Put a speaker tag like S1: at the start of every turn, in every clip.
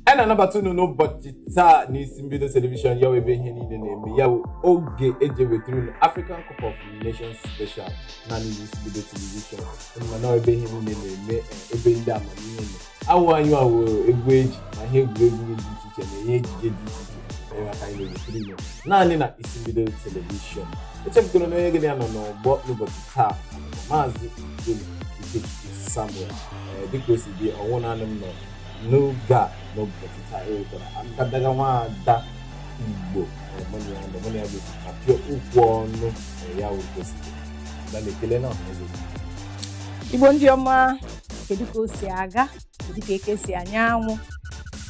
S1: Anyị na-anabata unu n'ụbọchị taa n'Isi Mbido Television, ya wụ ebe ihe niile na-eme, ya wụ oge eji ewetara unu African Cup of Nations Special naanị n'Isi Mbido Television. Mana ebe ihe niile na-eme, ebe ndị amamihe nọ awụ anyị awụ egwu eji ma ihe egwuregwu dị iche iche na ihe ejije dị iche iche na maka anyị na-ewetara unu naanị na Isi Mbido Television. Echefukwara na onye gị ya nọ n'ọgbọ n'ụbọchị taa, Maazị Udoma Ikechukwu Samuel. Ee, dịka o si dị, ọnwụ naanị m nọ n'oge a n'ụbọchị taa. E nwekwara agadaga nwaada Igbo mụ na ya ga-esi kapịa okwu ọnụ. Ya wụ kwesịrị ada na-ekele na ọhaneze.
S2: Igbo ndị ọma, kedu ka o si aga? Kedu ka eke si anya anwụ?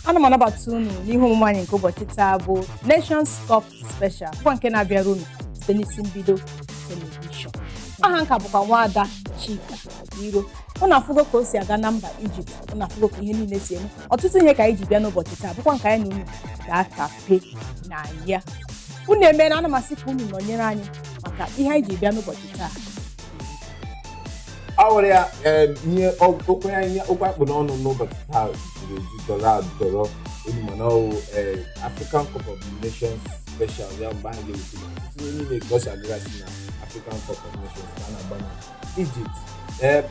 S2: Ana m anabata unu n'ihe omume anyị nke ụbọchị taa bụ Nations Cup Special, bụkwa nke na-abịara unu site n'Isi Mbido Television. Aha nka bụkwa Nwaada Chika Iro. Unu afụgo ka o si aga na mba Ijipt, unu afụgo ka ihe niile si eme. Ọtụtụ ihe ka anyị ji bịa n'ụbọchị taa, bụkwa nke anyị na unu ga-akape na ya. Unu emeela. Ana m asị ka unu nọnyere anyị maka ihe anyị ji bịa n'ụbọchị taa.
S1: Ọ were ya ihe okwu anyị, okwu akpụ n'ọnụ n'ụbọchị taa juru eju, dọrọ adọrọ unu. Mana ọwụ African Cup of Nations Special ya, mgbe anyị ga-eweta ọtụtụ ihe niile ka ọ si agagasị na African Cup of Nations ka a na-agba na Egypt.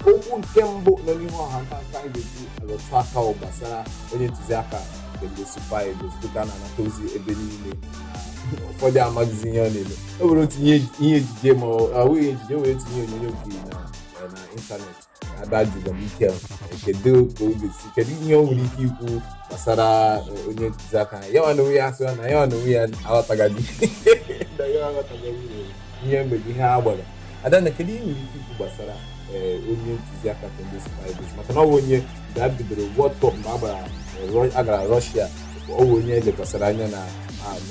S1: Okwu nke mbụ nọ n'ihu ọha nta akụkọ anyị ga-eji arụtụ aka bụ gbasara onye ntụziaka nke ndị Super Eagles, dịka a na-anata ozi ebe niile na ụfọdụ amaghịzi ihe ọ na-eme. E nwere otu ihe ejije, ma ọ bụghị ejije, e nwere otu ihe onyonyo nkiri na ịntanetị ebe a jụrụ Mikel kedu ka ọ ga-esi, kedu ihe o nwere ike ikwu gbasara onye ntụziaka ya. Nwa na onwe ya asị na ya na onwe ya aghọtagaghị, na ya aghọtagaghị ihe mere ihe a gbara. Adanna, kedu ihe nwere ike ikwu gbasara onye ntụziaka nke ndị Super Eagles? Maka na ọ bụ onye mgbe a bidoro World Cup, mgbe a gbara a gara Russia, ọ bụ onye elekwasịrị anya na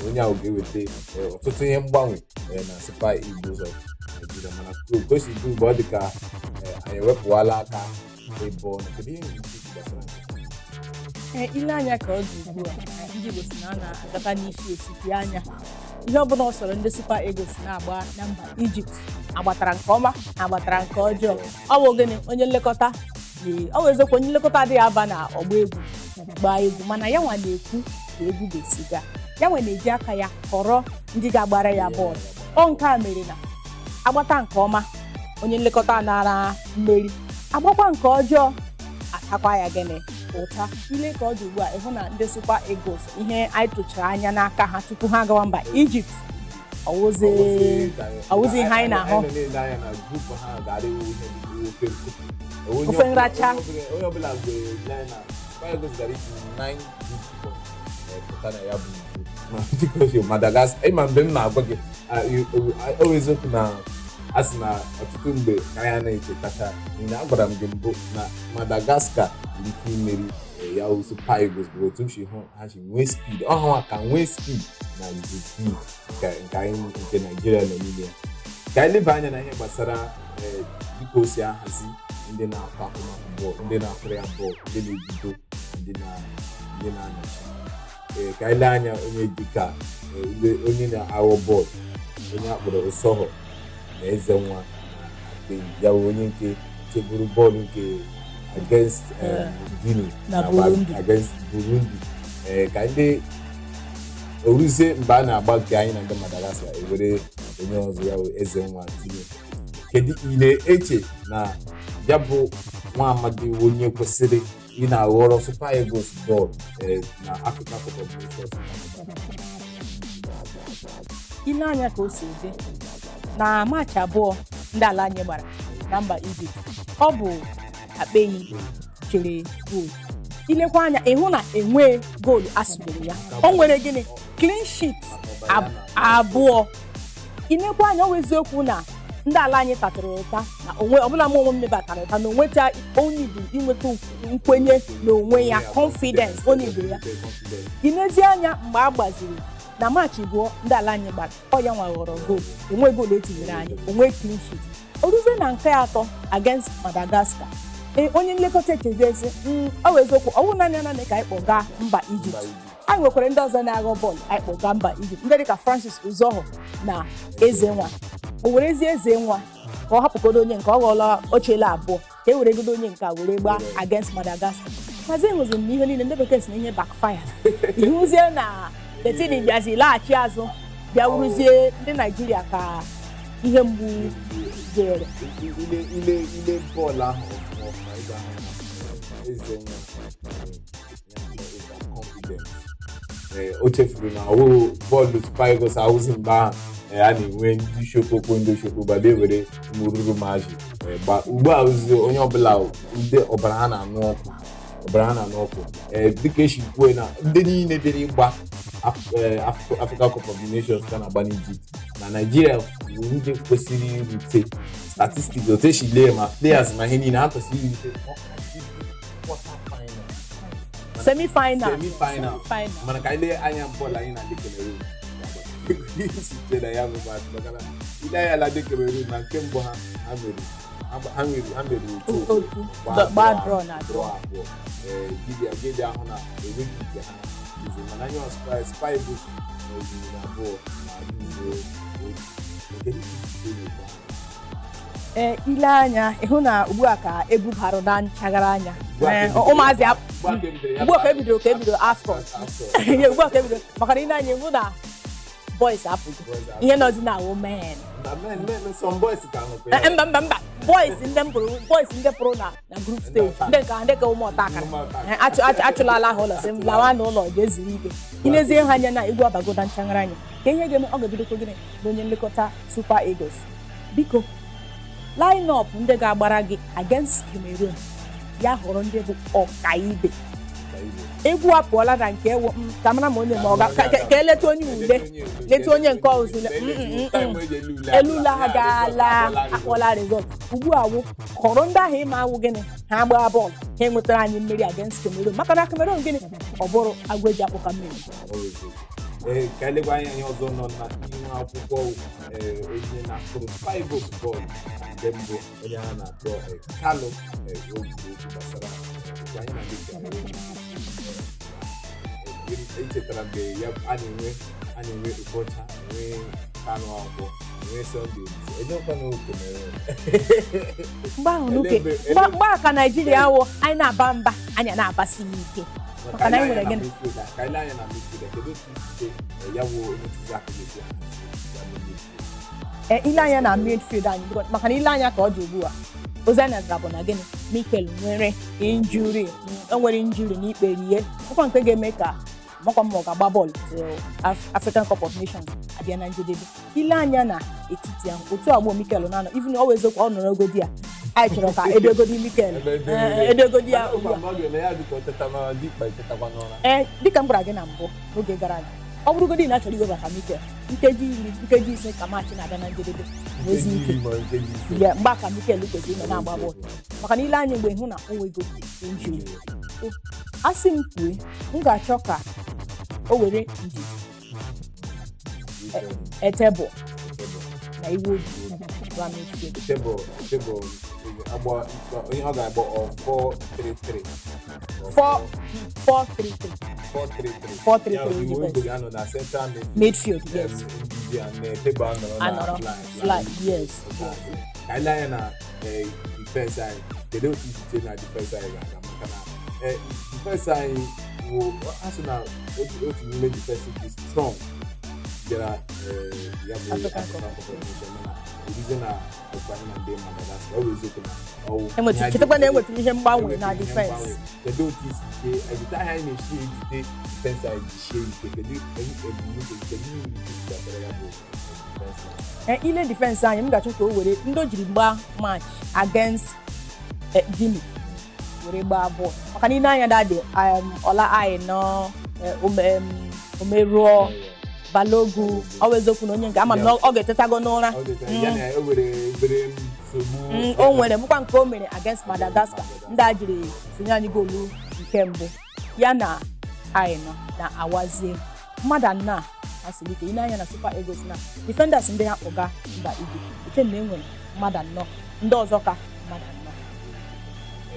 S1: onye ahụ ga-eweta ọtụtụ ihe mgbanwe na Super Eagles of Nigeria. Mana ka o si dị mgbe ọ dị ka anyị ewepụwala aka ebe ọ nọ. Kedu ihe nwere ike ikwu gbasara nke a?
S2: Ee, ile anya ka ọ dị ugbu a, ndị Igbo si na a na-agata n'isi esiti anya. Ihe ọbụla ọ sọrọ ndị Super Eagles na-agba na mba Ijipt, agbatara nke ọma, agbatara nke ọjọọ, ọ bụ gịnị? Onye nlekọta ọ bụ eziokwu, onye nlekọta adịghị aba na ọgba egwu gbaa egwu, mana ya nwa na-ekwu ka egwu ga-esi gaa. Ya nwa na-eji aka ya họrọ ndị ga-agbara ya bọọlụ. Ọ nke a mere na agbata nke ọma, onye nlekọta nara mmeri; agbakwa nke ọjọọ, atakwa ya gịnị? Ụta. Ile ka ọ dị ugbu a, ịhụ na ndị Super Eagles, ihe anyị tụchara anya n'aka ha tupu ha gawa mba Ijipt, ọwụzi ihe anyị na-ahụ.
S1: Anyị nọ na-ele anya na group ha ga-adịghị ihe dị ofe nkụpụ. Onye
S2: Ofe nracha.
S1: Onye ọbụla gwere anya na Super Eagles gara iji 9 good points pụta na ya bụ group. Ma dịka o si Madagascar, ịma mgbe m na-agwa gị, ọ bụ eziokwu na a sị na ọtụtụ mgbe ka anyị anaghị echetacha n'ihi na agwara m gị mbụ na Madagascar nwere ike imeri ya wụ Super Eagles, bụ otu m si hụ ha si nwee speed. Ọ ha ka nwee speed na group B nke anyị, nke Naijiria nọ n'ime ya. Ka anyị leba anya na ihe gbasara dịka o si ahazi ndị na-akụ akụmakụ bọọlụ, ndị na-akụrụ ya bọọlụ, ndị na-ebido, ndị na-anọchi. Ka anyị lee anya onye dịka onye na-aghọ bọọlụ, onye akpọrọ Uzoho na Ezenwa na Akpeyi, ya bụ onye nke cheburu bọọlụ nke against Guinea
S2: na
S1: nakwa
S2: Burundi.
S1: Against Burundi. Ka ndị oruzie mgbe a na-agba nke anyị na ndị Madagascar, ewere onye ọzọ, ya bụ Ezenwa, tinye. Kedu ị na-eche na ya bụ nwa amadi onye kwesịrị ị na-aghọrọ Super Eagles bọọlụ na Africa Cup of Nations?
S2: Ile anya ka o si dị na match 2 ndị ala anyị gbara na mba Ijipt, ọ bụ Akpeyi chere goolu. Ilekwa anya, ịhụ na enwee goolu asụgburu ya. O nwere gịnị? Clean sheet abụọ. Ilekwa anya, ọ bụ eziokwu na ndị ala anyị tatụrụ ụta na onwe ọbụla m onwe m nebatara ụta na onweta onye ibu inweta nkwenye n'onwe ya, confidence onye ibu ya. Ilezi anya mgbe a gbaziri na match abụọ ndị ala anyị gbara, ọ ya nwa ghọrọ goolu, enwe goolu etinyere anyị, onwe clean sheet. O ruzie na nke atọ against Madagascar, ee, onye nlekọta echeziesi ọ bụ eziokwu, ọ bụrụ naanị naanị ka anyị kpọga mba Ijipt, anyị nwekwara ndị ọzọ na-aghọ bọọlụ anyị kpọga mba Ijipt, ndị dịka Francis Uzoho na Ezenwa. O werezie Ezenwa ka ọ hapụgodo onye nke ọ ghọọla ochele abụọ, ka e weregodo onye nke a were gbaa against Madagascar. Mazi hụzi m na ihe niile ndị bekee si na ihe backfire, ịhụzie na Letini bịazi laghachi azụ, bịa wuruzie ndị Naijiria ka ihe mgbu jere.
S1: Ile bọọlụ ahụ ọfụma ọfụma, ị ga-ahụ na Ezenwa ya confidence. O chefuru na awụ bọọlụ Super Eagles awụzi mgbe ahụ a na-enwe ndị shokoko, ndị shoko gbaba ewere mụrụrụ maji gba. Ugbu a ozi onye ọbụla ude ọbara ha na-anụ ọkụ, ọbara ha na-anụ ọkụ. Dịka esi kwuo na ndị niile bịara ịgba Africa Cup of Nations ka na-agba n'Egypt na Nigeria bụ ndị kwesịrị irute. Statistics, otu esi lee ma players ma ihe niile, ha kwesịrị irute quarter final.
S2: Semi-final.
S1: Semi-final.
S2: Semi-final.
S1: Mana ka anyị lee anya bọọlụ anyị na ndị Cameroon site na ya bụ match, maka na ile anya ala ndị Cameroon na nke mbụ ha, ha meriri otu.
S2: Otu. Gbaa draw na
S1: draw abụọ. Ee, dibịa gịdị ahụ na enweghị nke ha izu, mana anyị Super Eagles meriri na abụọ ma luzuo otu. Kedu ka isi na-ekwu ahụ?
S2: Ee, ile anya ịhụ na ugbu a ka egwu bara na nchagara anya.
S1: Ugbu a ka
S2: Ee,
S1: ebidoro
S2: ụmụazị
S1: ugbu a ka ebidoro ya.
S2: Ugbu a ka ebidoro AFCON.
S1: AFCON.
S2: Ihe, ugbu a ka ebidoro, maka na ile anya ịhụ na boys apụgo.
S1: Boys apụgo.
S2: Ihe nọzi na awụ men.
S1: Mba, men, some boys ka nọkwa ya.
S2: Mba, mba, mba, boys ndị m pụrụ, boys ndị pụrụ na group stage, ndị nke ndị ka ụmụ ọta akara.
S1: Ụmụ ọta akara.
S2: Achụlala ha ụlọ, sị m lawa n'ụlọ jee zuru ike. Ilezie ha anya na egwu abago na nchagharị anya ka ihe ga-eme. Ọ ga-ebidokwa gịnị bụ onye nlekọta Super Eagles, biko, line up ndị ga-agbara gị against Cameroon, ya họrọ ndị bụ ọkaibe. Egwu apụọla na nke ewu ka mara ma onye ma ọ ga ka eleta onye ule, leta onye nke ọzọ ule. Elule agaala, akpọla result. Ugbu a wụ họrọ ndị ahụ ịma awụ gịnị, ha gbaa bọọlụ, ha enwetara anyị mmeri against Cameroon, maka na Cameroon gịnị, ọ bụrụ agwa eji akpụka mmiri.
S1: Ee, ka elekwa anya ihe ọzọ nọ na ihu akwụkwọ. Ee, onye na-akụrụ Super Eagles bọọlụ na nke mbụ, onye a na-akpọ Kalu, o kwuru okwu gbasara okwu anyị na ndị Cameroon. Echetara mgbe ya a na-enwe Okocha, enwe Kanu akwụkwọ, enwe Sunday Olise, enyekwa na Cameroon.
S2: Mgbe ahụ n'uke mgbe a ka Naijiria wụ anyị na-aba mba, anyị na-abasi ya ike, maka na anyị nwere gịnị?
S1: Ka ile anya na midfield, kedu otu isi ya bụ onye ntụziaka ga-esi ahazi ya bụ midfield?
S2: Ee, ile anya na midfield anyị, biko, maka na ile anya ka ọ dị ugbu a, ozi anyị natara bụ na gịnị, Mikel nwere injury, o nwere injury n'ikpere ihe ọkwa nke ga-eme ka makwa ma ọ ga-agba bọọlụ till African Cup of Nations abịa na njedebe. Ile anya na etiti ahụ, otu agbọ Mikel na-anọ, even ọ wụ eziokwu ọ nọrọ ogodi ya, anyị chọrọ ka edogodi Mikel.
S1: Ebe
S2: edogodi ya ugbu a.
S1: Mgbe ọ ga-eme ya dịka o teta n'ụra, dimkpa etetakwa n'ụra.
S2: Ee, dịka m gwara gị na mbụ n'oge gara aga, ọ bụrụgodị na a chọrọ iwebata Mikel nkeji 10, nkeji 5 ka match na-abịa na njedebe, nwezi
S1: Nkeji
S2: ike
S1: 10 ma nkeji 5.
S2: Ya mgbe aka Mikel kwesịrị ịnọ na-agba bọọlụ, maka na ile anya mgbe hụ na o nwego injury. So, a sị m kwue, m ga-achọ ka o were ndidi, Etebo na Iwobi gwa midfield.
S1: Tebụl agba ihe ọ ga-agba, ọ 4-3-3?
S2: 4 4 3 3.
S1: 4-3-3.
S2: 4-3-3.
S1: Ya bụ,
S2: Iwobi
S1: Iwobi ga-anọ na central midfield.
S2: Midfield, yes.
S1: Ndidi and Etebo anọrọ na
S2: Anọrọ
S1: fly.
S2: Yes.
S1: Ka anyị lee anya na defense anyị, kedu otu isi chee na defense anyị ga-aga? Maka na defense anyị wụ a sị na otu n'ime defense dị strong bịara ya bụ
S2: African
S1: African
S2: Cup.
S1: Cup of Nations, mana ebizie na ọkwa anyị na ndị Madagascar, ọ bụ eziokwu na ọwụ
S2: Enwetụ
S1: ihe a
S2: chetakwa na
S1: ga-eme-
S2: enwetụrụ ihe mgbanwe na
S1: enwetụrụ ihe
S2: defense.
S1: mgbanwe. Kedu otu isi chee ejide ahịa anyị na-esi ejide defense anyị jisie ike? Kedu ebumnuche, kedu ihe uru gbasara ya bụ defense line?
S2: Ee, ile defense anyị, m ga-achọ ka o were ndị o jiri gbaa match against Guinea were gbaa bọọlụ, maka na ile anya dadị Ọla anyị nọ Omeruo Balogun. Ọ bụ eziokwu na onye nke ama m na ọ ga-etetago n'ụra.
S1: Ọ dị ka ya na e nwere obere nsogbu.
S2: O nwere bụkwa nke o mere against Madagascar, ndị a jiri tinye anyị goolu nke mbụ ya na anyị nọ na awazie mmadụ anọ a ha siri ike. Ile anya na Super Eagles na defenders ndị ha kpọga mba Egypt, eche na e nwere mmadụ anọ ndị ọzọ ka mmadụ anọ.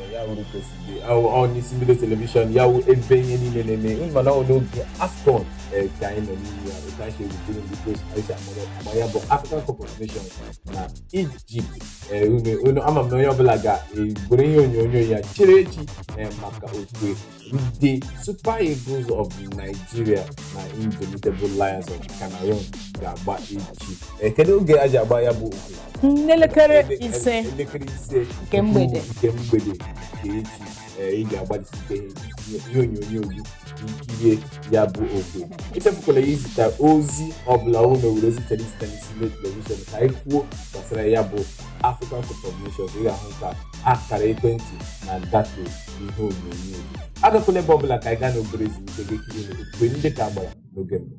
S1: Ee, ya wuru kwesịrị ọ n'isi mbido television, ya wụ ebe ihe niile na-eme. Unu mana ọ n'oge AFCON. Ka anyị nọ n'ime ya, otu anyị si ewutere ndị gosi anyị si agba ya bụ African Cup of Nations na Egypt. Unu ama m na onye ọbụla ga-egwere ihe onyonyo ya chere echi maka okwe ndị Super Eagles of Nigeria na Indomitable Lions of Cameroon ga-agba echi. Kedu oge a ji agba ya bụ okwe?
S2: N'elekere 5
S1: Elekere 5
S2: nke mgbede.
S1: Nke mgbede nke echi. Ị ga-agbalịsi ike itinye ihe onyonyo gị ikirie ya bụ okwe. Echefukwala izite ozi ọbụla unu were ozi chọrọ izite n'isi ndị telivishọn ka anyị kwuo gbasara ya bụ African Cup of Nations. Ị ga-ahụ ka akara ekwentị na-agafe ihe onyonyo gị. Agakwala ebe ọbụla, ka anyị gaa n'obere ezumike gị kirie okwe ndị ka agbara n'oge mbụ.